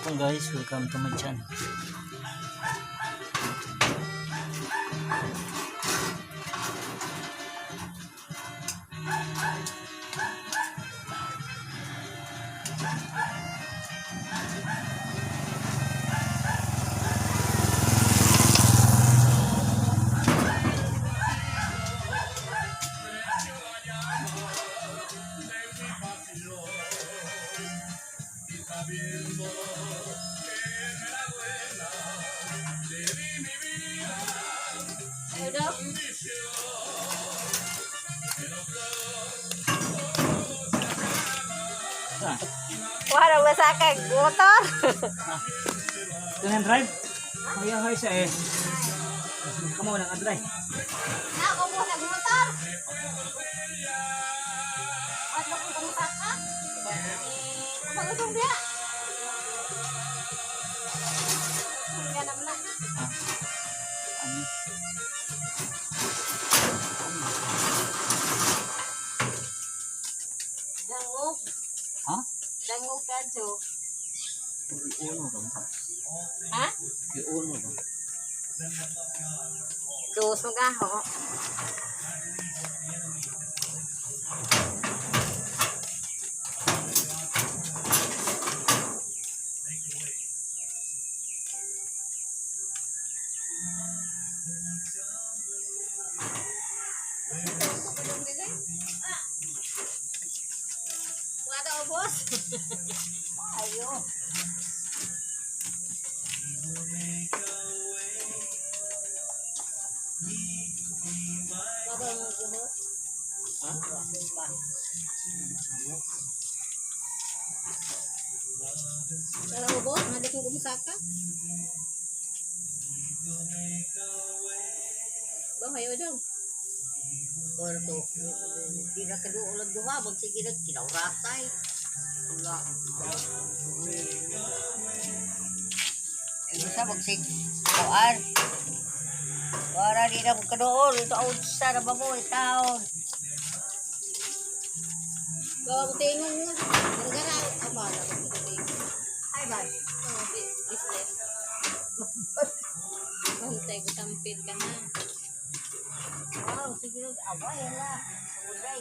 Hapon, guys, welcome to my channel. Ano daw? Ah, Wala ba sa akin? Motor? ito na yung drive. Ay, ay, siya eh. Kamu lang ang drive. Na, ako mo nagmotor. At mo kung ka? Pagutong biya. Nga naman na. Ah. Ano? Dangog. Ha? Dangog ka, Jo. Iuno ba? Ha? Iuno ba? Dos mo ka, ho. Wala ubos. Ayo. Baba mo gumo. Ha? Wala ubos, mali kong gumusaka. Ba hayo daw. Or to, di na kaduulag duha, magsige na kinauratay. Wala. Ay, basta magsig, kuan. Para di na ko kaduol, ito out sa na ba mo, taon. Bawa ko tingong nga. Gargara abala ko tingong. Ay ba? Oh, di business. Bantay ko tampit ka na. Wow, sige na, away la. Uday.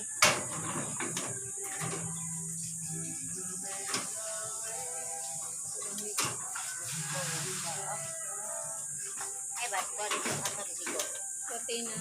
Ay ba, kuan ito, asa di sigo. Pati na.